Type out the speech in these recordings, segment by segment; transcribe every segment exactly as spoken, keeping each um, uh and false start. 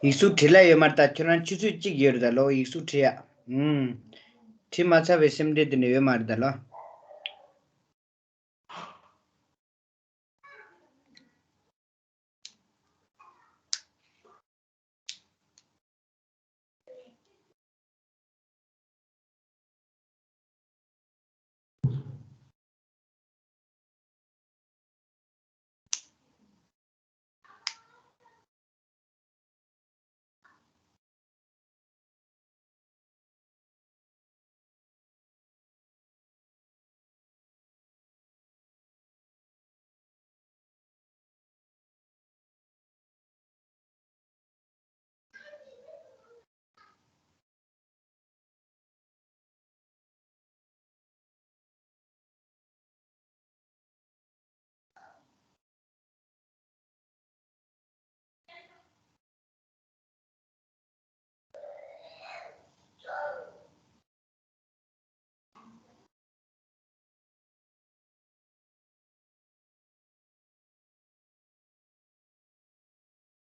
ཡིག་གཟུགས་བྲིས་ལ་ཡོད་མ་རེད་ད། ཁྱོད་རང་ཆུ་ཚོད་གཅིག་ཡོད་རེད་ད་ལོ། ཡིག་གཟུགས་བྲིས་ཡ། ཨུམ། བྲིས་མ་ཚར་བའི་སེམས་ཁྲལ་དེ་ནི་ཡོད་མ་རེད་ད་ལོ།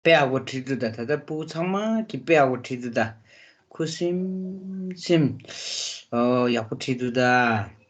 དཔེ་ཡག་པོ་བྲིས་འདུག་ད། ད་ལྟ་སྤུ་གུ་ཚང་མ་གིས་དཔེ་ཡག་པོ་བྲིས་འདུག་ད། ཁུ་སིམ་སིམ། ཨོ་ཡག་པོ་བྲིས་འདུག་ད།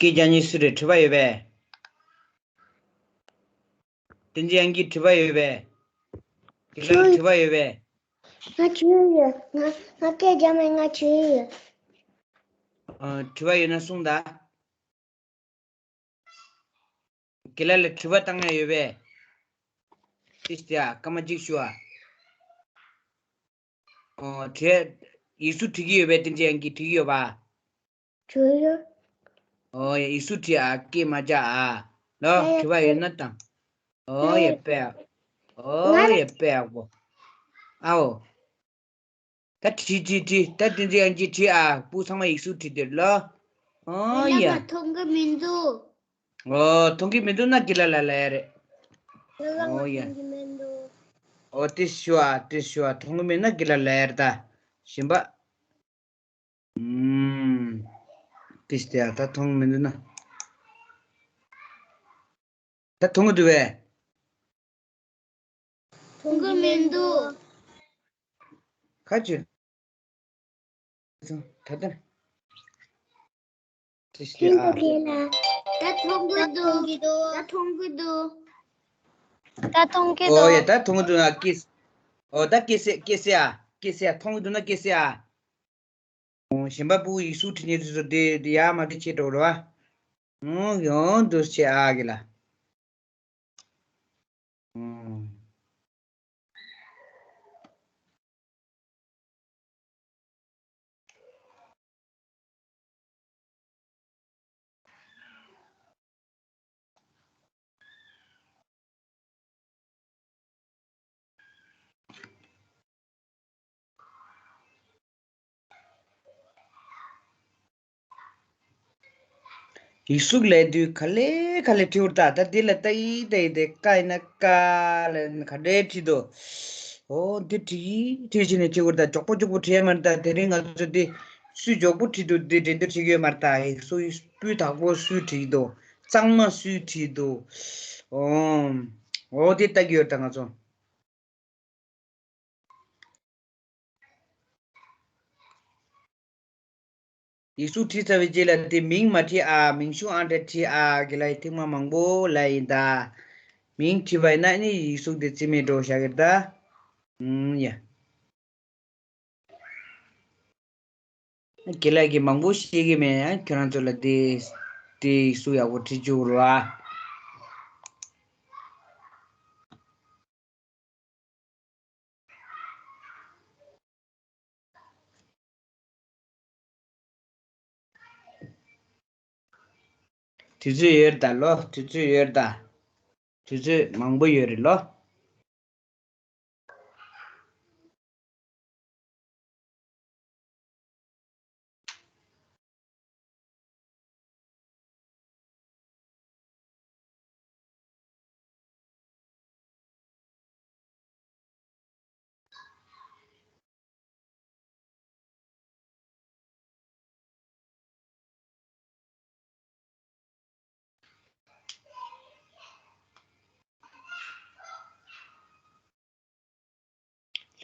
སྐད་རྒྱག་མཁན་སུ་རེད། དྲི་བ་ཡོད་པས། བསྟན་འཛིན་དབྱངས་སྐྱིད་དྲི་བ་ཡོད་པས། དེ་ལ་དྲི་བ་ཡོད་པས། ང་དྲི་ཡོད། ང་ང་སྐད་རྒྱག་མེད། ང་དྲི་ཡོད། ཨ། དྲི་བ་ཡོད་ན་གསུངས་དང་། དེ་ལ་ལ་དྲི་བ་བཏང་ཡ་ཡོད་པས། ཏིས་ཏེ་ཨ་སྐར་མ་གཅིག་ཞུ་ཨ། ཨོ་དྲི། ཡིག་གཟུགས་བྲིས་ཀྱི་ཡོད་པས། བསྟན་འཛིན་དབྱངས་སྐྱིད་བྲིས་ཀྱི་ཡོད་པ། བྲིས་ཡོད། ཨོ་ཡ། ཡིག་གཟུགས་བྲིས་ཨ། སྐད་མ་རྒྱག་ཨ། ལོ། ཨ་ཡ། དྲི་བ་ཡོད་ན་བཏང་། ཨོ་ཡ། ཨ་ཡ། དཔེ་ཡག་ཨོ་ཡ། དཔེ་ཡག་པོ། ཨའོ། ད་བྲིས་བྲིས་བྲིས། ད་བསྟན་འཛིན་དབྱངས་སྐྱིད་བྲིས་ཨ། སྤུ་གུ་ཚང་མ་ཡིག་གཟུགས་བྲིས་དེར་ལོ། ཨོ་ཡ། ང་མཐོང་གི་མི་འདུག་ཨོ་མཐོང་གི་མི་འདུག་ན་དགེ་ལགས་ལ་ལབ་ཡ་རེད། ཨོ་ཡ། ཨོ་ཏིས་ཞུ་ཨ། ཏིས་ཞུ་ཨ། མཐོང་གི་མེད་ན་དགེ་ལགས་ལབ་ཡ་རེད་ད། གཞན་པ། ཨུམ། ཏིས་ཏེ་ཨ། ད་མཐོང་གི་མི་འདུག་ན། ད་མཐོང་གི་འདུག་པས། མཐོང་གི་མི་འདུག་ཁ་ཅིག་ད་ལྟ་ཅི་ཞིག་ཨ། ད་མཐོང་གི་འདུག་ད་མཐོང་གི་འདུག་ད་མཐོང་གི་འདུག་ཨོ་ཡ། ད་མཐོང་གི་འདུག་ན་ཀིས། ཨོ་ད་ཀིས་སེ་ཀིས་སེ་ཨ། ཀིས་སེ་ཨ། མཐོང་གི་འདུག་ན་ཀིས་སེ་ཨ། ཨོ་གཞན་པ་སྤུ་གུ་ཡིག་གཟུགས་བྲིས་མཁན་དེ་ཚོ་དེ་དེ་ཡར་མར་དེ་བྱེད་འགྲོ་རོགས་ཨ། ཨོ་ཡོང་འདུག་བྱེད་ཨ་གི་ལ། ཨོ། ཡིག་གཟུགས་ལས་དུས་ག་ལེ་ག་ལེ་བྲིས་བར་ད། ད་འདི་ལ་ཏ་ཡི་ཏ་ཡི་དེ་ཀ་ཡིན་ན་ཀ་ལ་ག་འདྲའི་བྲིས་འདུག་ཨོ་འདི་བྲིས་བྲིས་བྱས་ནས་བྲིས་བར་ད། མགྱོགས་པོ་མགྱོགས་པོ་བྲིས་ཡ་མ་རེད་ད། དེ་རིང་ང་ཚོ་འདི་སུས་མགྱོགས་པོ་བྲིས་འདུག་འདི་འགྲན་བསྡུར་བྱེད་ཀྱི་ཡོད་མ་རེད་ད། ཡིག་གཟུགས་སྤུས་དག་པོ་སུས་བྲིས་འདུག་གཙང་མ་སུས་བྲིས་འདུག་ཨོ་ཨོ་འདི་ལྟ་གི་ཡོད་ད་ང་ཚོ། ཡིག་གཟུགས་བྲིས་ཚར་བའི་རྗེས་ལ་དེ་མིང་མ་བྲིས་ཨ། མིང་གཞུང་ཨང་གྲངས་བྲིས་ཨ། དགེ་ལགས་ཐེངས་མ་མང་པོ་ལ་ཡིན་ད། མིང་བྲིས་པ་ཡིན་ན་ནི་ཡིག་གཟུགས་དེ་རྩིས་མེད་འགྲོ་བཞག་གི་རེད་ད། ཨུམ་ཡ། དགེ་ལགས་ཀྱིས་མང་པོ་ཤེས་ཀྱི་མེད། ཁྱོད་རང་ཚོ་ལ་དེ་དེ་ཡིག་གཟུགས་ཡག་པོ་བྲིས་བཅུག་རོགས་ཨ། དུས་ཚོད་ཡོད་རེད་ད་ལོ། དུས་ཚོད་ཡོད་རེད་ད། དུས་ཚོད་མང་པོ་ཡོད་རེད་ལོ།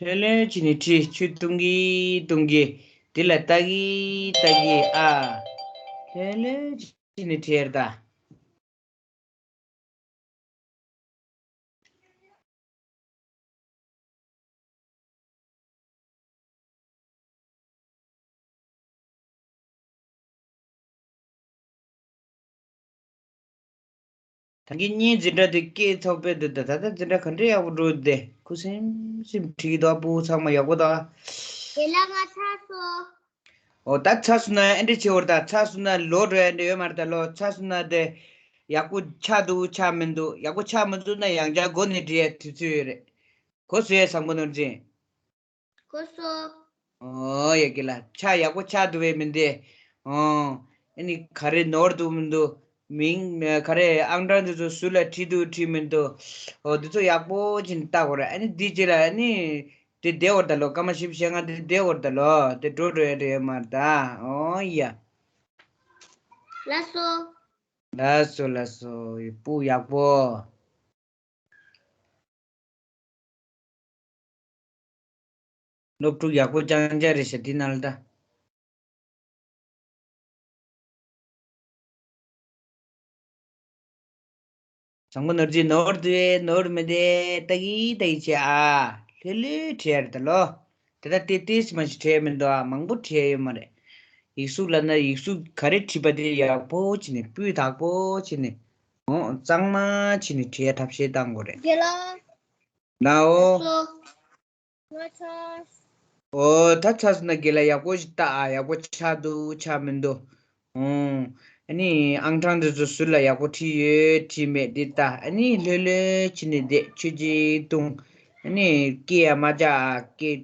ལྷོད་ལྷོད་བྱས་ནས་བྲིས། ཆུ་བཏུང་གི་བཏུང་གི། འདི་ལ་ལྟ་གི་ལྟ་གི་ཨ། ལྷོད་ལྷོད་བྱས་ནས་བྲིས་ཡར་ད། ད་གིན་བརྙན་འཛིན་གྲྭ་དེ་སྐད་ཚགས་པས་འདུག་ད་ད་ལྟ་འཛིན་གྲྭ་ག་འདྲ་ཡག་པོ་འགྲོ་བསྡད། ཁུ་སིམ་སིམ་བྲིས་འདུག་ཨ། སྤུ་གུ་ཚང་མ་ཡག་པོ་འདུག་དེ་ལ་ང་ཚར་སོང་། ཨོ་ད་ཚར་སོང་ན་ཨེ་འདྲ་བྱེད་འོར་ད། ཚར་སོང་ན་ལོག་འགྲོ་ཡ་འདྲ་ཡོད་མ་རེད་ད་ལོ། ཚར་སོང་ན་དེ་ཡག་པོ་ཆགས་འདུག་ཆགས་མི་འདུག་ཡག་པོ་ཆགས་མི་འདུག་ན་ཡང་བསྐྱར་འགོ་ནས་འབྲི་ཡ་དུས་ཚོད་ཡོད་རེད། གོ་སོང་ངས་བཟང་པོ་ནོར་འཛིན། གོ་སོང་། ཨོ་ཡ་གི་ལ་ཆ་ཡག་པོ་ཆགས་འདུག་བས་མི་འདི། ཨོ། ཨ་ནི་ག་རེ་ནོར་འདུག་མི་འདུག་མིང་ག་རེ་ཨང་གྲངས་འདི་ཚོ་སུ་ལ་བྲིས་འདུག་བྲིས་མི་འདུག་ཨོ་འདི་ཚོ་ཡག་པོ་ཅིག་ལྟ་དགོས་རེད། ཨ་ནི་འདི་རྗེས་ལ་ཨ་ནི་དེ་བསྡད་འོར་ད་ལོ། སྐར་མ་བཞི་བཅུ་ཞེ་ལྔ་དེ་བསྡད་འོར་ད་ལོ། དེ་འགྲོ་འགྲོ་ཡ་འདྲ་ཡོད་མ་རེད་ད། ཨོ་ཡ། ལགས་སོ། ལགས་སོ་ལགས་སོ། སྤུ་ཡག་པོ། སློབ་ཕྲུག་ཡག་པོ་རྐྱང་རྐྱང་རེད་ཤག་འདི་ནང་ལ་ད། བཟང་པོ་ནོར་རྫི་ནོར་འདུག་ནོར་མི་འདུག་ལྟ་གི་ལྟ་གི་བྱེད་ཨ། ལྷོད་ལྷོད་བྲིས་ཡ་རེད་ད་ལོ། དེ་ལྟ་ཏེ་ཏེ་ཞིག་མ་ཞིག་བྲིས་ཡ་མི་འདུག་ཨ། མང་པོ་བྲིས་ཡ་ཡོད་མ་རེད། ཡིག་གཟུགས་ལབ་ན་ཡིག་གཟུགས་ག་རེ་བྲིས་པ་དེ་ཡག་པོ་བྱས་ནས་སྤུས་དག་པོ་བྱས་ནས། འོ་གཙང་མ་བྱས་ནས་བྲིས་ཡ་ཐབས་ཤེས་བཏང་དགོས་རེད། རྒན་ལགས། ལའོ། ལགས་སོ། ང་ཚར། ཨོ་ད་ཚར་སོང་ན་རྒན་ལགས་ཡག་པོ་ཞིག་ལྟ་ཨ། ཡག་པོ་ཆགས་འདུག་ཆགས་མི་འདུག་ཨོ། ཨ་ནི་ཨང་གྲངས་འདི་ཚོ་ཟུར་ལ་ཡག་པོ་བྲིས་ཡོད་བྲིས་མེད་འདི་ལྟ། ཨ་ནི་ལྷོད་ལྷོད་བྱས་ནས་བསྡད། ཆུ་ཅིག་བཏུང་། ཨ་ནི་སྐད་ཡ་མ་རྒྱག་ཨ་སྐད།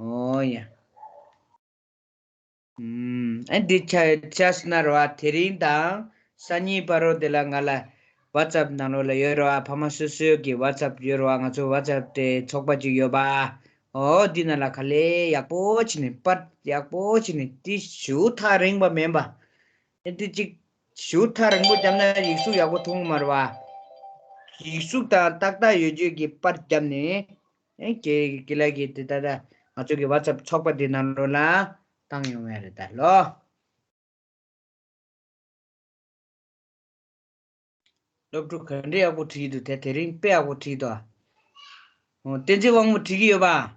ཨོ་ཡ། ཨམ། ཨ་འདི་ཆ་ཆ་སི་ན་རོ་ཨ། དེ་རིང་དང་སང་ཉིན་བར་རོ་དེ་ལ་ང་ལ་ཝ་ཙབ་ནང་ལོགས་ལ་ཡོད་རོ་ཨ། ཕ་མ་སོ་སོའི་གི་ཝ་ཙབ་ཡོད་རོ་ཨ། ང་ཚོ་ཝ་ཙབ་དེ་ཚོགས་པ་ཅིག་ཡོད་པ། ཨོ་འདི་ནང་ལ་ག་ལེ་ཡག་པོ་བྱས་ནས་པར་ཡག་པོ་བྱས་ནས་འདི་ཞུ་ཐག་རིང་པ་མིན་པ། ཨ་འདི་ཅིག་ཞུ་ཐག་རིང་པོ་བརྒྱབ་ན་ཡིག་གཟུགས་ཡག་པོ་མཐོང་གི་མ་རེད་བ། ཡིག་གཟུགས་དང་ཏག་ཏག་ཡོད་རྒྱུ་གི་པར་བརྒྱབ་ནས། ཨེ་ཀེ་ཀེ་ལ་གི་དེ་ད་ད་ང་ཚོ་གི་ཝ་ཙབ་ཚོགས་པ་དེ་ནང་ལོགས་ལ་བཏང་ཡོང་ཡ་རེད་ད་ལོ། སློབ་ཕྲུག་ག་འདྲ་ཡག་པོ་བྲིས་འདུག་དེ་དེ་རིང་དཔེ་ཡག་པོ་བྲིས་འདུག་ཨ། ཨོ་བསྟན་འཛིན་དབང་མོ་བྲིས་ཀྱི་ཡོད་པ།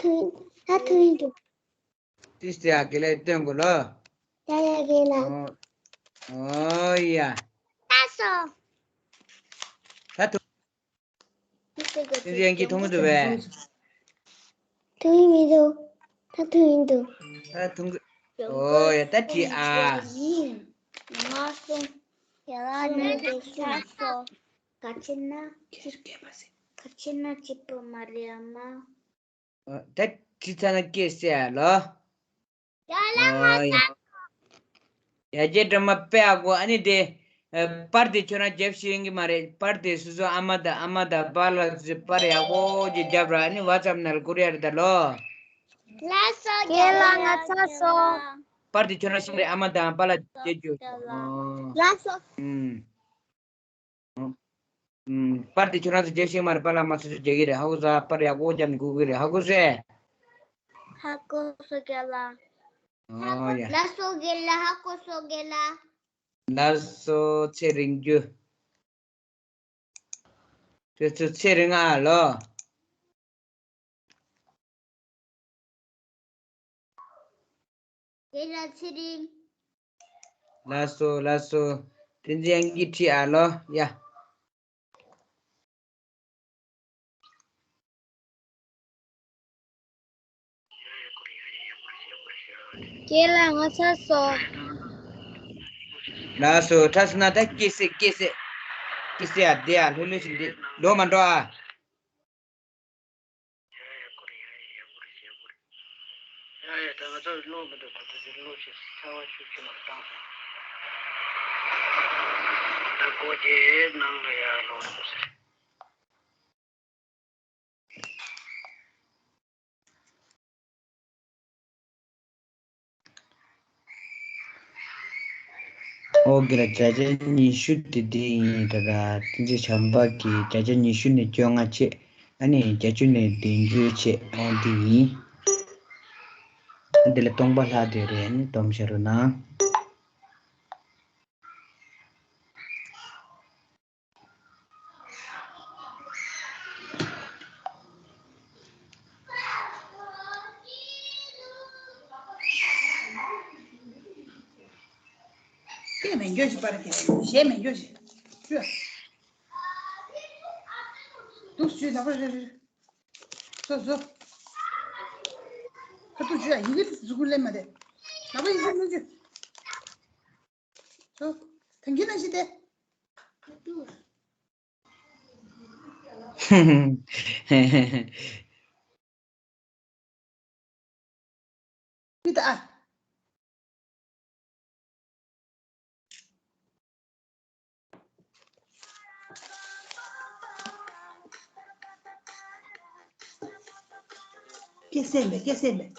ཐུང་། ད་ཐུང་འདུག་ཏིས་ཏི་ཡ་གི་ལ་སྟོན་དགོས་ལོ། ཡ་ཡ་གི་ལ། ཨོ། ཨོ་ཡ། ད་སོ། ད་ཐུང་། ཏིས་ཏི་ཡ་གི་ཐུང་གི་འདུག་བས། ཐུང་གི་མི་འདུག་ད་ཐུང་གི་འདུག་ད་ཐུང་གི། ཨོ་ཡ། ད་ཁྲིད་ཨ། ང་སོང་། ཡ་ལ་ནི་དེ་ཤ་སོ། ག་ཅི་ན། ག་ཅི་ན་ཅི་པོ་མ་རེད་ཨ་མ། ད་ཁྲིད་ཚ་ན་སྐད་སེ་ཨ་ལོ། ཡ་ལ་ང་ཨོ་ཡ། ཡ་རྒྱལ་སྒྲོལ་མ་དཔེ་ཨ་གོ། ཨ་ནི་དེ། ཨ། པར་དེ་ཁྱོད་རང་རྒྱབ་ཤེས་ཡོང་གི་མ་རེད། པར་དེ་སོ་སོ་ཨ་མ་དང་ཨ་མ་དང་པཱ་ལགས་ཚོས་པར་ཡག་པོ་ཅིག་རྒྱབ་ར། ཨ་ནི་ཝ་ཙབ་ནང་ལ་བསྐུར་ཡ་རེད་ད་ལོ། ལགས་སོ་རྒན་ལགས། ང་ཚར་སོང་། པར་དེ་ཁྱོད་རང་ཤེས་རེད། ཨ་མ་དང་པཱ་ལགས་རྒྱབ་རྒྱུ། ལགས་སོ། ཨོ། ལགས་སོ། ཨུམ། ཨུམ། པར་དེ་ཁྱོད་རང་ཚོ་རྒྱབ་ཤེས་མ་རེད། པཱ་ལགས་མ་སོ་སོས་རྒྱབ་ཀྱི་རེད། ཧ་གོ་ས། པར་ཡག་པོ་རྒྱབ་ནས་བསྐུར་གྱི་རེད། ཧ་གོ་སོང་། ཧ་གོ་སོང་རྒན་ལགས། ཨོ་ཡ། ལགས་སོ་རྒན་ལགས། ཧ་གོ་སོང་རྒན་ལགས། ལགས་སོ། ཚེ་རིང་རྒྱུ། ཁྱོད་ཚོ་ཚེ་རིང་ཨ་ལོ། རྒན་ལགས་ཚེ་རིང་། ལགས་སོ་ལགས་སོ། བསྟན་འཛིན་དབྱངས་སྐྱིད་ཁྲིད་ཨ་ལོ་ཡ། རྒན་ལགས་ང་ཚར་སོང་། ལགས་སོ། ཁྲ་སི་ན་ད་སྐྱེ་སྲིད་སྐྱེ་སྲིད། སྐྱེ་སྲིད་ཨ། བསྡད་ཨ། ལྷོད་ལྷོད་ཅིག་བསྡད། ལོག་མ་འགྲོ་ཨ། ཡ་ཡ་ད་ང་ཚོ་ལོག་མི་འགྲོ། ད་ཚོ་ལོག་ཕྱིན་ཚ་བ་ཤུགས་ཆེ་མར་བཏང་སོང་། ད་སྒོ་དེའི་ནང་ལ་ཡར་ལོག་འགྲོ་ཟེར། ཨོ་གི་ལ། བརྒྱ་ཆ་ཉི་ཤུ་དེ་འདི་ཡིན་ད། ད་བསྟན་འཛིན་བྱམས་པ་གིས་བརྒྱ་ཆ་ཉི་ཤུ་ནས་བཅོ་ལྔ་བྱས། ཨ་ནི་བརྒྱད་ཅུ་ནས་བདུན་ཅུ་བྱས། ཨོ་འདི་ཡིན། ཨ་འདི་ལ་སྟོང་པ་ལྷག་དེ་རེད། ཨ་ནི་སྡོམ་བྱ་རོགས་གནང་། སྐད་མི་འགྱོ་ཞིག་པར་གྱི་གཞས་མི་འགྱོ་ཞིག་ཅུ། འདུག་ཅུ་ལག་པ་རེ་རེ། སོ་སོ། ཁ་ཐུག་ཅུ་ཡ་ཡི་གེ་གཟུགས་ལེན་མ་དེ། ལག་པ་ཡི་གེ་གཟུགས་ཅུ། སོ། ཐང་གི་ན་ཞིག་དེ། ཀི་ད་ཨ། སྐད་སེ་མེད། སྐད་སེ་མེད།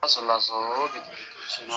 ལགས་སོ་ལགས་སོ། དེ་དེ་དེ་བྱས་ན།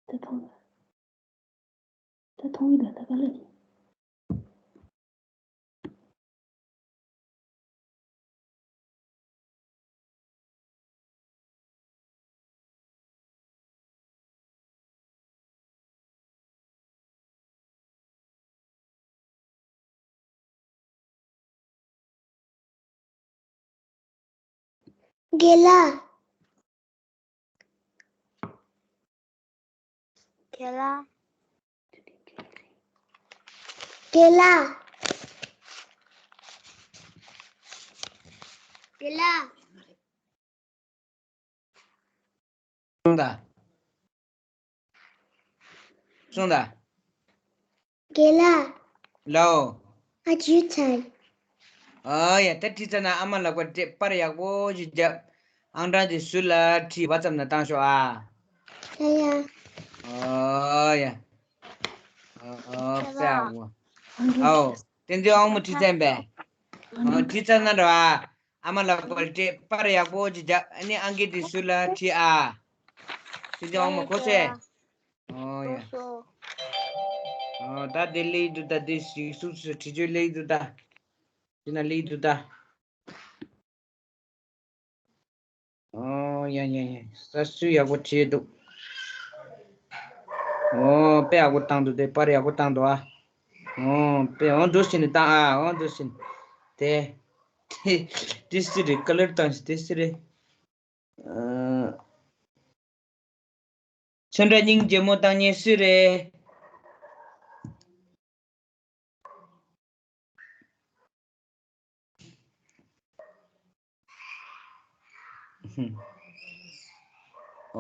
ད་མཐོང་ད་མཐོང་ཡིན་ད་ད་ག་ལ་ཡིན། དགེ་ལགས། དགེ་ལགས། དགེ་ལགས། དགེ་ལགས། གསུངས་དང་། གསུངས་དང་། དགེ་ལགས། ལའོ། ཨ་ཇུ་ཚར། ཨ་ཡ་ད་ཁྲིད་ཚར་ན་ཨ་མ་ལགས་པ་སྤྲད་པར་ཡག་པོ་ཞིག་རྒྱབ། ཨང་གྲངས་དེ་ཟུར་ལ་ཁྲིད་བ་ཙམ་ན་བཏང་ཤོག་ཨ། ཡ་ཡ། ཨ་ཡ། ཨ་ཨ་དགེ་ལགས། ཨའོ། བསྟན་འཛིན་དབང་མོ་ཁྲིད་ཚར་པས། ཨ་ཁྲིད་ཚར་ན་འགྲོ་ཨ། ཨ་མ་ལགས་པ་སྤྲད་པར་ཡག་པོ་ཅིག་རྒྱབ། ཨ་ནི་ཨང་ཀི་དེ་ཟུར་ལ་ཁྲིད་ཨ། བསྟན་འཛིན་དབང་མོ་གོ་སོང་ངས། ཨོ་ཡ། ཨོ་ད་དེ་ལེགས་འདུག་ད་དེ་ཞིག་སུག་སུག་ཁྲིད་རྒྱུ་ལེགས་འདུག་ད། དེ་ན་ལེགས་འདུག་ད། ཨོ་ཡ་ཡ་ཡ། ས་སུ་ཡག་པོ་བྲིས་འདུག་ཨོ་དཔེ་ཡག་པོ་བཏང་འདུག་དེ་པར་ཡག་པོ་བཏང་འདུག་ཨ། ཨོ་དཔེ་ཨོ་འདུག་སེ་ནི་བཏང་ཨ། ཨོ་འདུག་སེ་ནི། དེ། དེ་དེ་སུ་རེད། ཀ་ལར་བཏང་ཞིག་དེ་སུ་རེད། ཨ། ཚོན་ཁྲ་སྙིང་རྗེ་མོ་བཏང་མཁན་སུ་རེད།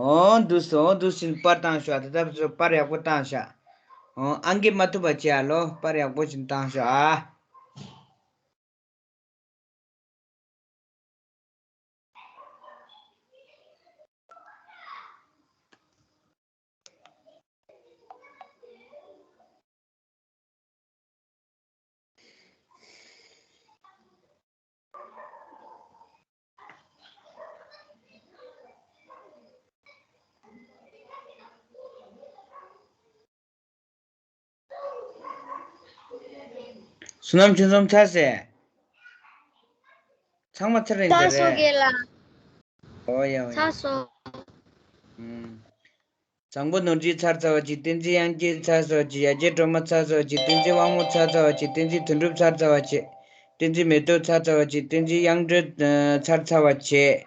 ཨོ་འདུག་སེ་ཨོ་འདུག་སེ་པར་བཏང་ཤག་དེ་ལྟར་པར་ཡག་པོ་བཏང་ཤག་ཨོ་ཨང་ཀི་མ་ཐུབ་པ་བྱེད་ཨ་ལོ། པར་ཡག་པོ་ཞིག་བཏང་ཤག་ཨ། བསོད་ནམས་ཆོས་འཛོམས་ཚར་ཟེར། ཚང་མ་ཚར་རེད་ཚར་སོང་རེད། དགེ་ལགས། ཨོ་ཡ་ཨོ་ཡ། ཚར་སོང་། ཨུམ། དང་པོ་ནོར་རྫས་ཚར་ཚར་བ་ཅིག་བསྟན་འཛིན་དབྱངས་སྐྱིད་ཚར་ཚར་བ་ཅིག་ཡ་གྱལ་སྒྲོལ་མ་ཚར་ཚར་བ་ཅིག་བསྟན་འཛིན་དབང་མོ་ཚར་ཚར་བ་ཅིག་བསྟན་འཛིན་དོན་གྲུབ་ཚར་ཚར་བ་ཅིག་བསྟན་འཛིན་མེ་ཏོག་ཚར་ཚར་བ་ཅིག་བསྟན་འཛིན་དབྱངས་སྒྲོལ་ཚར་ཚར་བ་བྱས།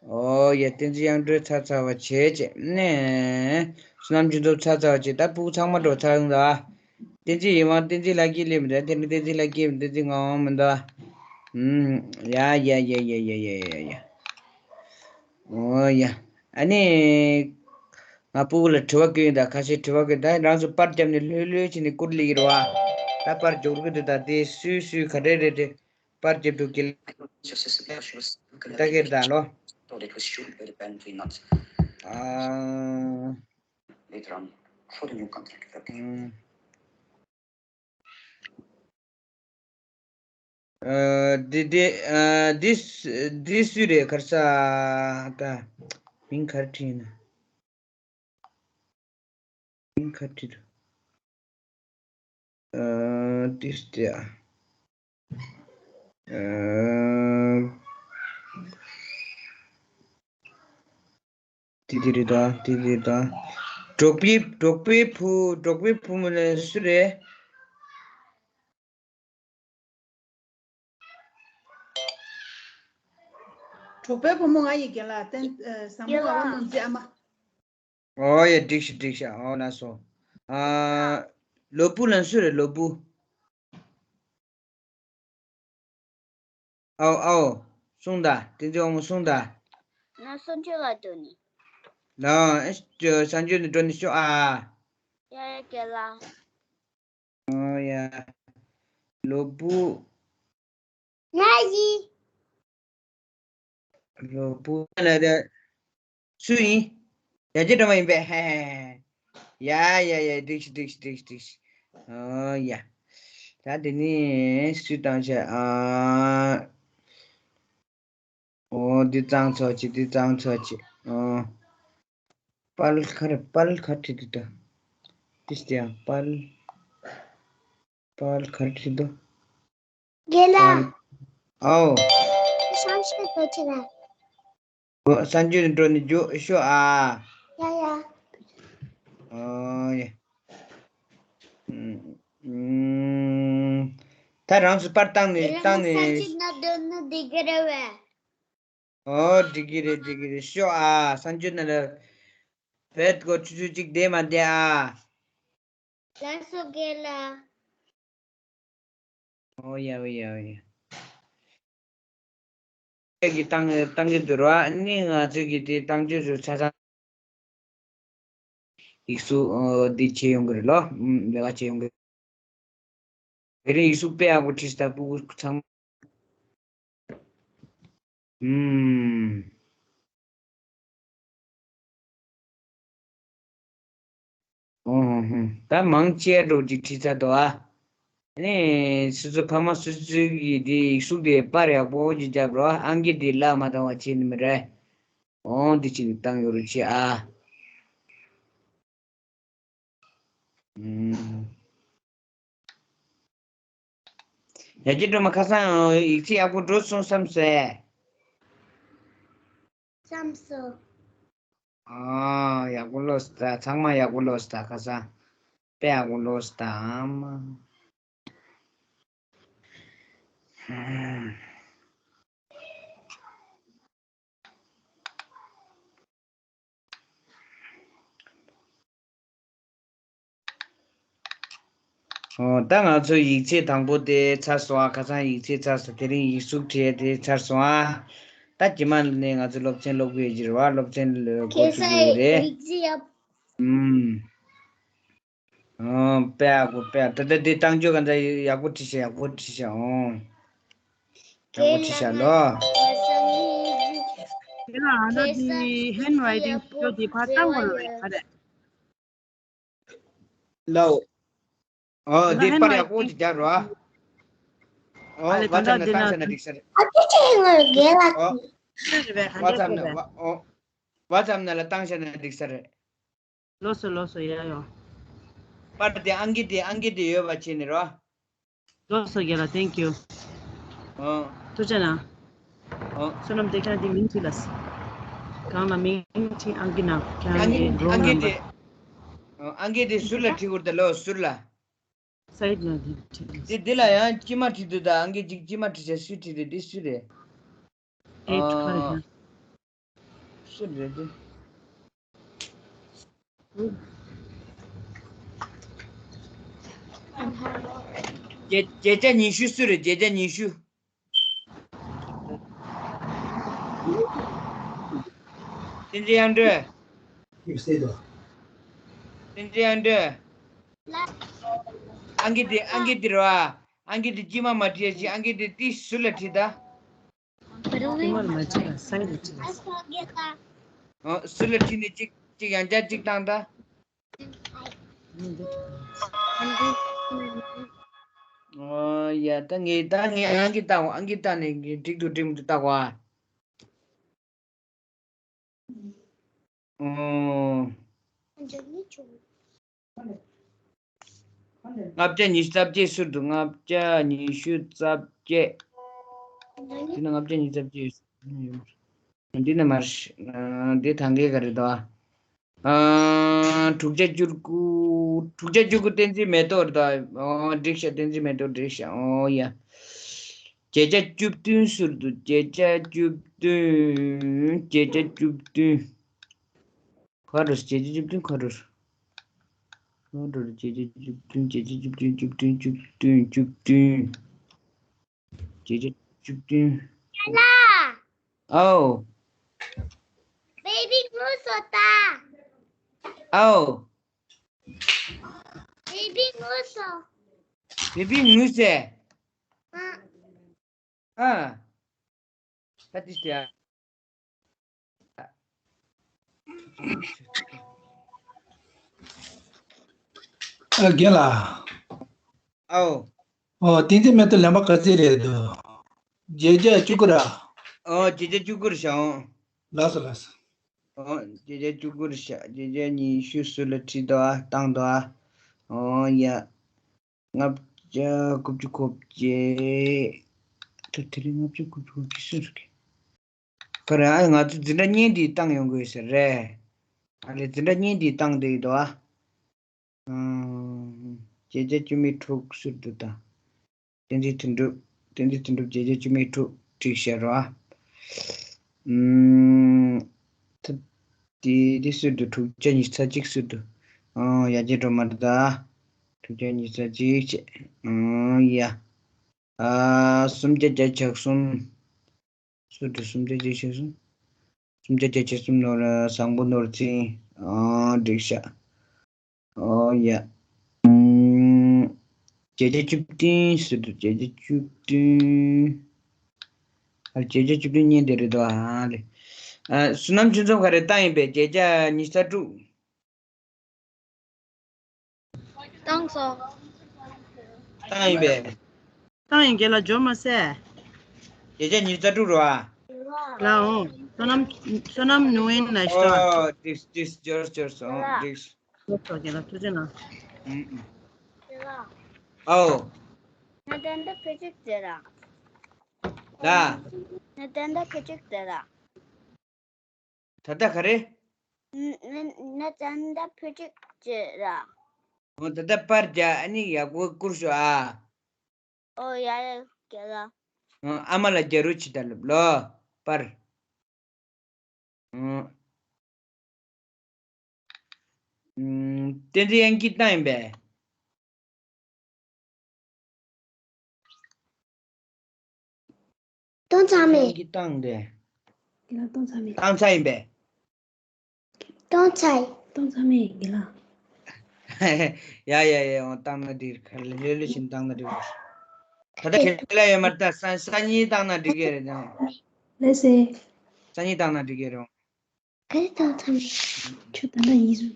ཨོ་ཡ། བསྟན་འཛིན་དབྱངས་སྒྲོལ་ཚར་ཚར་བ་བྱས་བྱས་ནས། བསོད་ནམས་ཆོས་མཚོ་ཚར་ཚར་བ་བྱས། ད་ཕྲུ་གུ་ཚང་མ་འགྲོ་ཚར་ཡོང་ད། བསྟན་འཛིན་ཡིད་དབང་། བསྟན་འཛིན་ལྷ་སྐྱིད་སླེབས་མི་འདུག་དེ་ནི་བསྟན་འཛིན་ལྷ་སྐྱིད། བསྟན་འཛིན་ངག་དབང་མི་འདུག་ཨུམ། ཡ་ཡ་ཡ། ཨོ་ཡ། ཨ་ནི། ང་ཕྲུ་གུ་ལ་དྲི་བ་བཀོད་ཡིན་ད། ཁ་ཤས་དྲི་བ་བཀོད་ད། རང་ཚོ་པར་བརྒྱབ་ནས་ལྷོད་ལྷོད་བྱས་ནས་བསྐུར་ལེ་ཡིན་ར་བ། ད་པར་འབྱོར་གི་འདུག་ད་དེ་སུས་སུས་ག་རེ་རེད་དེ་པར་བརྒྱབ་འདུག་གི། ད་གེར་ད་ལོ། ཨ། ཨ། འདི་འདི་ཨ། འདི་འདི་སུ་རེད། ག་རེ་ཟ། ད་མིང་ག་རེ་བྲིས་ན། མིང་ག་རེ་བྲིས་འདུག་ཨ། འདི་སུ་རེད། ཨ། དེ་དེ་རེད་ད། དེ་དེ་རེད་ད། འབྲོག་པའི་འབྲོག་པའི་བུ། འབྲོག་པའི་བུ་མོ་ལ་སུ་རེད། འབྲོག་པའི་བུ་མོ་ང་ཡི་རྒན་ལགས་བསྟན། ཨ། བཟང་མོ་ངག་དབང་ནོར་འཛིན་ཨ་མ། ཨོ་ཡ། འགྲིག་ཤག་འགྲིག་ཤག་ཨོ་ན་སོ། ཨ། ལོ་བུ་ལ་སུ་རེད། ལོ་བུ། ཨའོ་ཨའོ། གསུངས་དང་། བསྟན་འཛིན་དབང་མོ་གསུངས་དང་། ང་གསང་སྤྱོད་ལ་འགྲོ་ནི། ལ་ཨེ་ཤ་གསང་སྤྱོད་ནས་འགྲོ་ནི་ཤོག་ཨ། ཡ་ཡ་རྒན་ལགས། ཨོ་ཡ། ལོ་བུ། ང་ཡིན། ལོ་བུ་ལ་ད། སུ་ཡིན། ཡ་གྱལ་སྒྲོལ་མ་ཡིན་པས། ཧེ་ཧེ་ཧེ། ཡ་ཡ་ཡ། འགྲིག་ཤག་འགྲིག་ཤག་འགྲིག་ཤག་འགྲིག་ཤག་ཨོ་ཡ། ད་དེ་ནི་སུས་བཏང་ཤག་ཨ། ཨོ་འདི་གཙང་ཚོ་ཆེ། འདི་གཙང་ཚོ་ཆེ། ཨོ། དཔལ་ག་རེ། དཔལ་ག་རེ་བྲིས་འདུག་ད། ཏིས་ཏེ་ཡང་དཔལ། དཔལ་ག་རེ་བྲིས་འདུག་རྒན་ལགས། ཨའོ། གསང་སྤྱོད་འགྲོ་ཆེ་ལ། ཨོ། གསང་སྤྱོད་འགྲོ་ནི་རྒྱུགས་ཤོག་ཨ། ཡ་ཡ། ཨོ་ཡ། ཨུམ། ད་རང་ཚོ་པར་བཏང་ནས་བཏང་ནས། གསང་སྤྱོད་ན་འགྲོ་ནི་འགྲིག་གི་རེད་པས། ཨོ་འགྲིག་གི་རེད། འགྲིག་གི་རེད། ཤོག་ཨ། གསང་སྤྱོད་ན་ལ་བེད་གོ་ཆུ་ཚོད་གཅིག་བསྡད་མ་བསྡད་ཨ། ལགས་སོ་རྒན་ལགས། ཨོ་ཡ་ཨོ་ཡ་ཨོ་ཡ། ཁྱེད་ཀྱིས་བཏང་བཏང་གི་འདུག་ར། ཨ་ནི་ང་ཚོས་ཀྱིས་དེ་བཏང་རྒྱུ་ཚོ་ཆ་ཚང་ཡིག་གཟུགས་ཨོ་འདི་བྱེད་ཡོང་གི་རེད་ལོ། ཨུམ། ལས་ཀ་བྱེད་ཡོང་གི་རེད། དེ་རིང་ཡིག་གཟུགས་དཔེ་ཡག་པོ་བྲིས་ཤག་ད་ཕྲུ་གུ་ཚང་མ། ཨུམ། ཨོ་ཧོ་ཧོ། ད་མང་ཆེ་འགྲོ་ཅིག་བྲིས་ཚར་འདུག་ཨ། ནི་སོ་སོ་ཕ་མ་སོ་སོའི་གི་དེ་ཡིག་གཟུགས་དེ་པར་ཡག་པོ་ཅིག་རྒྱབ་རོགས། ཨང་ཀི་དེ་བརླག་མ་བཏང་བ་བྱེད་ནི་མི་རེད། ཨོ་འདི་ཅིག་བཏང་ཡོད་རེད་ཆེ་ཨ། ཨུམ། ཡ་གྱལ་སྒྲོལ་མ་ཁ་སང་ཡིག་ཚད་ཡག་པོ་འགྲོ་སོང་བསམ་སོང་ཨེ། བསམ་སོང་། ཨ། ཡག་པོ་ལོས་ད། ཚང་མ་ཡག་པོ་ལོས་ད། ཁ་སང་དཔེ་ཡག་པོ་ལོས་ད་ཨ་མ། ཨོ། ད་ང་ཚོ་ཡིག་ཚད་དང་པོ་དེ་ཚར་སོང་ཨ། ཁ་སང་ཡིག་ཚད་ཚར་སོང་། དེ་རིང་ཡིག་གཟུགས་བྲིས་དེ་ཚར་སོང་ཨ། ད་རྗེས་མ་ནས་ང་ཚོ་སློབ་ཚན་སློབ་དགོས་ཀྱི་རེད་བ། སློབ་ཚན་འགོ་ཁ་ཚུགས་ཀྱི་སང་རེད། ཡིག་ཚད་ཡག་ཨུམ། ཨོ། དཔེ་ཡག་པོ་དཔེ་ཡག་ད་ལྟ་འདི་བཏང་ཆོག་ག་འདྲ་ཡག་པོ་བྲིས་ཤག་ཡག་པོ་བྲིས་ཤག་ཨོ། ཡག་པོ་བྲིས་ཤག་ལོ། དེ་ལ་ཨ་ན་དེ་hand writing ཤོ་དེ་ཕར་བཏང་དགོས་རེད་ག་རེད། ལའོ། ཨོ། འདི་པར་ཡག་པོ་ཅིག་རྒྱག་རོགས། ཨོ། WhatsApp་ནང་བཏང་ཤག་ན་འགྲིག་ས་རེད། ཨ་ཅེ་ཅེ་ང་རྒན་ལགས། ཨོ། WhatsApp་ནང་ཨོ། WhatsApp་ནང་ལ་བཏང་ཤག་ན་འགྲིག་ས་རེད། ལགས་སོ་ལགས་སོ། ཡ་ཡོ། པར་དེ་ཨང་ཀི་དེ་ཨང་ཀི་དེ་ཡོད་པ་བྱས་ནས་རོ། ལགས་སོ་རྒན་ལགས། Thank you། ཨོ། ཐུགས་རྗེ་གནང་། ཨོ། བསོད་ནམས་དེ་ཁྱེད་རང་དེ་མིང་བྲིས་ལ། གང་ལ་མིང་བྲིས་ཨང་ཀི་ནང་ཁྱེད་རང་གི་roll number། ཨང་ཀི་དེ་ཟུར་ལ་བྲིས་དགོས་རེད་ད་ལོ། ཟུར་ལ། སའིཌ་ལ་འདི་བྲིས། དེ་འདི་ལ་ཡང་དཀྱིལ་མ་བྲིས་འདུག་ད་ཨང་ཀི་གཅིག་དཀྱིལ་མ་བྲིས་བྱས་སུས་བྲིས་རེད། འདི་སུ་རེད། ཨེ་ཁ་རེད་ཨ། ཡ། སུ་རེད་དེ། བརྒྱད་བརྒྱད་བརྒྱ་ཉི་ཤུ་སུ་རེད། བརྒྱད་བརྒྱ་ཉི་ཤུ། བསྟན་འཛིན་དབྱངས་སྒྲོན། བསྟན་འཛིན་དབྱངས་སྒྲོན། ཨང་ཀི་དེ་ཨང་ཀི་དེ་རེད་བ། ཨང་ཀི་དེ་དཀྱིལ་མ་མ་བྲིས་ཡ་ཅིག་ཨང་ཀི་དེ་ཏི་སུ་ལ་བྲིས་ད། དཀྱིལ་མ་ལ་མ་བྲིས་ལ་སའིཌ་ལ་བྲིས་ལ། ཨོ་སུ་ལ་བྲིས་ནས་གཅིག་གཅིག་ཡང་བསྐྱར་གཅིག་བཏང་ད། ཨོ་ཡ་ད་ངས་ད་ངས་ཨང་ཀི་བཏང་ཨང་ཀི་བཏང་ནས་འགྲིག་འདུག་འགྲིག་མི་འདུག་བལྟ་དགོས་ཨ། ཨོ། ལྔ་བརྒྱ་ཉི་ཤུ་རྩ་བརྒྱད་ཟེར་འདུག་ལྔ་བརྒྱ་ཉི་ཤུ་རྩ་བརྒྱད། འདི་ན་ལྔ་བརྒྱ་ཉི་ཤུ་རྩ་བརྒྱད་ཡོད། འདི་ན་མ་རེད། འདི་ཐང་གའི་ག་རེད་དོ། ཨ། དྲུག་བརྒྱ་བཅུ་དགུ། དྲུག་བརྒྱ་བཅུ་དགུ་བསྟན་འཛིན་མེ་ཏོག་རེད་དོ། ཨོ་འགྲིག་ཤག་བསྟན་འཛིན་མེ་ཏོག་འགྲིག་ཤག་ཨོ་ཡ། བརྒྱད་བརྒྱ་བཅུ་བདུན་ཟེར་འདུག་བརྒྱད་བརྒྱ་བཅུ་བདུན། བརྒྱད་བརྒྱ་བཅུ་བདུན། ག་རེ་རེད། བརྒྱད་བརྒྱ་བཅུ་བདུན་ག་རེ་རེད། ག་རེ་རེད། བརྒྱད་བརྒྱ་བཅུ་བདུན་བརྒྱད་བརྒྱ་བཅུ་བདུན་བཅུ་བདུན་བཅུ་བདུན་བཅུ་བདུན་བཅུ་བདུན། བརྒྱད་བརྒྱ་བཅུ་བདུན། ལ། ཨའོ། བེ་བི་ངུ་སོང་ད། ཨའོ། བེ་བི་ངུ་སོང་། བེ་བི་ངུས་ཟེར། ཨ། ཨ། ད་དེ་ཤ། ཨ་རྒན་ལགས། ཨའོ། ཨོ་བསྟན་འཛིན་མེ་ཏོག་ལན་པ་ག་ཚོད་རེད་འདུག་བརྒྱད་བརྒྱ་བཅུ་དགུ་ར། ཨོ་བརྒྱད་བརྒྱ་བཅུ་དགུ་རེད་ཤག་ལགས་སོ་ལགས་སོ། ཨོ་བརྒྱད་བརྒྱ་བཅུ་དགུ་རེད་ཤག་བརྒྱད་བརྒྱ་ཉི་ཤུ་ཟུར་ལ་བྲིས་འདུག་ཨ་བཏང་འདུག་ཨ། ཨོ་ཡ། ལྔ་བརྒྱ་དགུ་བཅུ་གོ་བརྒྱད། ད་དེ་རིང་ལྔ་བརྒྱ་དགུ་བཅུ་གོ་བརྒྱད་སུ་རེད། ག་རེ་ཨ་ང་ཚོ་འཛིན་གྲྭ་གཉིས་འདི་བཏང་ཡོང་དགོས་ཟེར་རེད། ཨ་ལེ་འཛིན་གྲྭ་གཉིས་འདི་བཏང་བསྡད་ཡོད་དོ་ཨ། ཨང་། བརྒྱད་བརྒྱ་བཅུ་མེད་དྲུག་ཟུར་དུ་བཏང་། བསྟན་འཛིན་དོན་གྲུབ། བསྟན་འཛིན་དོན་གྲུབ་བརྒྱད་བརྒྱ་བཅུ་མེད་དྲུག་བྲིས་ཤག་རོ་ཨ། ཨུམ། ད་དེ་དེ་ཟུར་དུ་དྲུག་བརྒྱ་ཉི་ཤུ་རྩ་གཅིག་ཟུར་དུ། ཨང་། ཡ་གྱལ་སྒྲོལ་མ་རེད་ད། དྲུག་བརྒྱ་ཉི་ཤུ་རྩ་གཅིག་བྱས། ཨང་། ཡ། ཨ། སུམ་བརྒྱ་བརྒྱད་ཅུ་གྱ་གསུམ། ཟུར་དུ་སུམ་བརྒྱ་བརྒྱད་ཅུ་གྱ་གསུམ། སུམ་བརྒྱ་བརྒྱད་ཅུ་གྱ་གསུམ་ནོར་བཟང་པོ་ནོར་འཛིན། ཨང་། འགྲིག་ཤག་ཨོ་ཡ། ཨུམ། བརྒྱད་བརྒྱ་བཅུ་བདུན་ཟེར་འདུག་བརྒྱད་བརྒྱ་བཅུ་བདུན། ཨ་བརྒྱད་བརྒྱ་བཅུ་བདུན་བརྙན་དེ་རེད་དོ་ཨ་ལེ། ཨ་བསོད་ནམས་ཆོས་འཛོམས་ག་རེ་བཏང་ཡིན་པས་བརྒྱད་བརྒྱ་ཉི་ཤུ་རྩ་དྲུག་བཏང་སོང་། བཏང་ཡིན་པས། བཏང་ཡིན་རྒན་ལགས། འབྱོར་མ་སོང་། བརྒྱད་བརྒྱ་ཉི་ཤུ་རྩ་དྲུག་རེད་བ། ལགས་འོང་། བསོད་ནམས་བསོད་ནམས་ནུ་ཨེན་ལ་ཤོག་ཨོ་འགྲིག་འགྲིག་འབྱོར་འབྱོར་སོང་འགྲིག་ལོ་ཚོགས་རྒན་ལགས་ཐུགས་རྗེ་གནང་། ཨུམ་ཨུམ། ཨོ། ང་ད་ལྟ་ཕལ་ཆེར་ཟེར་ར། ད། ང་ད་ལྟ་ཕལ་ཆེར་ཟེར་ར། ད་ལྟ་ག་རེ། ང་ང་ད་ལྟ་ཕལ་ཆེར་ཟེར་ར། ཨོ་ད་ལྟ་པར་རྒྱག་ཨ་ནི་ཡག་པོ་བསྐུར་ཤོག་ཨ། ཨོ་ཡ་ཡ་རྒན་ལགས། ཨ་མ་ལ་རྒྱག་རོགས་བྱེད་ད་ལབ་ལོ། པར། ཨུམ། བསྟན་འཛིན་དབྱངས་སྐྱིད་བཏང་ཡིན་པས། གཏོང་ཚར་མེད། དབྱངས་སྐྱིད་བཏང་དེ། རྒན་ལགས་གཏོང་ཚར་མེད། བཏང་ཚར་ཡིན་པས། གཏོང་ཚར། གཏོང་ཚར་མེད་རྒན་ལགས། ཡ་ཡ་ཡ། འོ་བཏང་ན་འགྲིག་ག་ལེ་ལེ་ལེ་བཞིན་བཏང་ན་འགྲིག་ད་ལྟ་ཁྱེད་ལ་ཡོད་མ་རེད་ད། སང་སང་ཉིན་བཏང་ན་འགྲིག་གི་རེད་ད། ལགས་སེ། སང་ཉིན་བཏང་ན་འགྲིག་གི་རེད། ག་རེ་བཏང་ཚར་མེད། ཁྱོད་ད་ལྟ་ཡིན་ཟུར།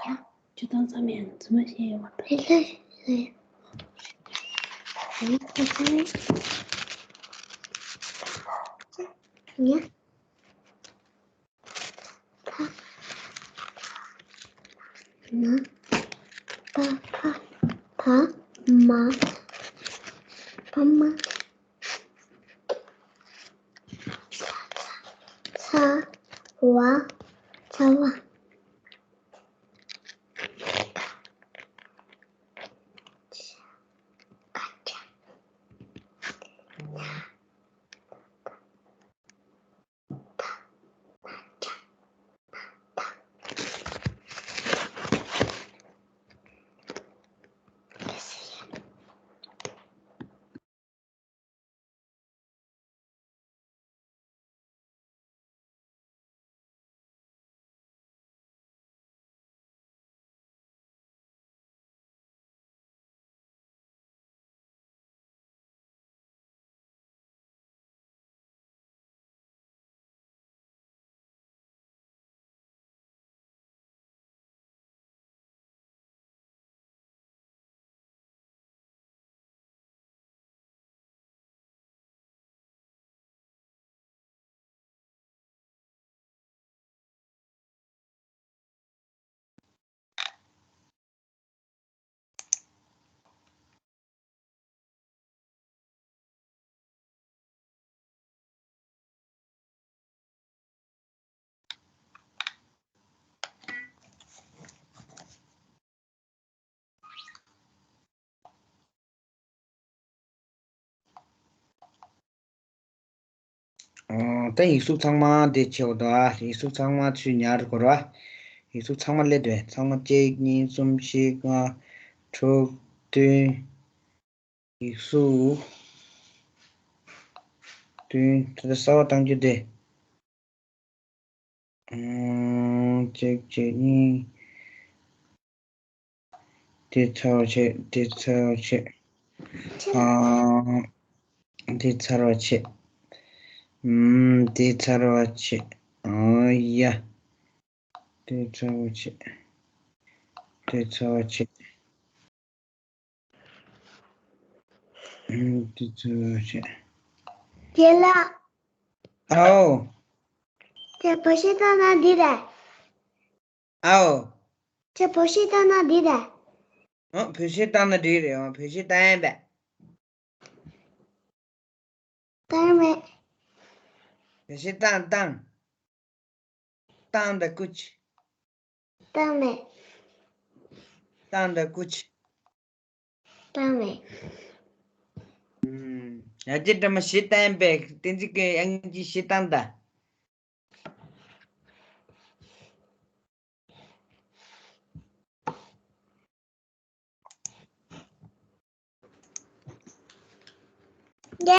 ཡ། ཁྱོད་བཏང་ཚར་མེད། རྫུན་མ་བཤད་ཡོད་མ་རེད། ལགས་སེ། ཡ། ཕ། ན། པ་ཕ། བ། མ། བ་མ། ཚ། ཚ། བ། ཚ་བ། ཨོ། ད་ཡིག་གཟུགས་ཚང་མ་དེ་ཆེ་བ་དང་ཡིག་གཟུགས་ཚང་མ་ཚུར་ཉར་དགོས་ར། ཡིག་གཟུགས་ཚང་མ་སླེབས་འདུག་ཚང་མ་གཅིག་གཉིས་གསུམ་བཞི་ལྔ་དྲུག་བདུན། ཡིག་གཟུགས་བདུན། ད་ལྟ་གསར་པ་བཏང་རྒྱུ་དེ། ཨང་། གཅིག་གཅིག་གཉིས། དེ་ཚར་བ་བྱེད། དེ་ཚར་བ་བྱེད། ཨང་། དེ་ཚར་བ་བྱེད། ཨམ། དེ་ཚར་བ་བྱེད། ཨོ་ཡ། དེ་ཚར་བ་བྱེད། དེ་ཚར་བ་བྱེད། ཨམ། དེ་ཚར་བ་བྱེད། རྒན་ལགས། ཨའོ། དེ་བོད་གཞས་བཏང་ན་འགྲིག་རེད། ཨའོ། དེ་བོད་གཞས་བཏང་ན་འགྲིག་རེད། ཨོ། བོད་གཞས་བཏང་ན་འགྲིག་རེད། ཨོ། བོད་གཞས་བཏང་ཡས་པས། བཏང་མེད། བོད་གཞས་བཏང་བཏང་། བཏང་ད་ཀུ་ཅི། བཏང་མེད། བཏང་ད་ཀུ་ཅི། བཏང་མེད། ཨུམ། ཡ་ཅེ་ཀྲ་མ་གཞས་བཏང་པས། བསྟན་འཛིན་གྱི་དབྱངས་ཅན་གཞས་བཏང་ད།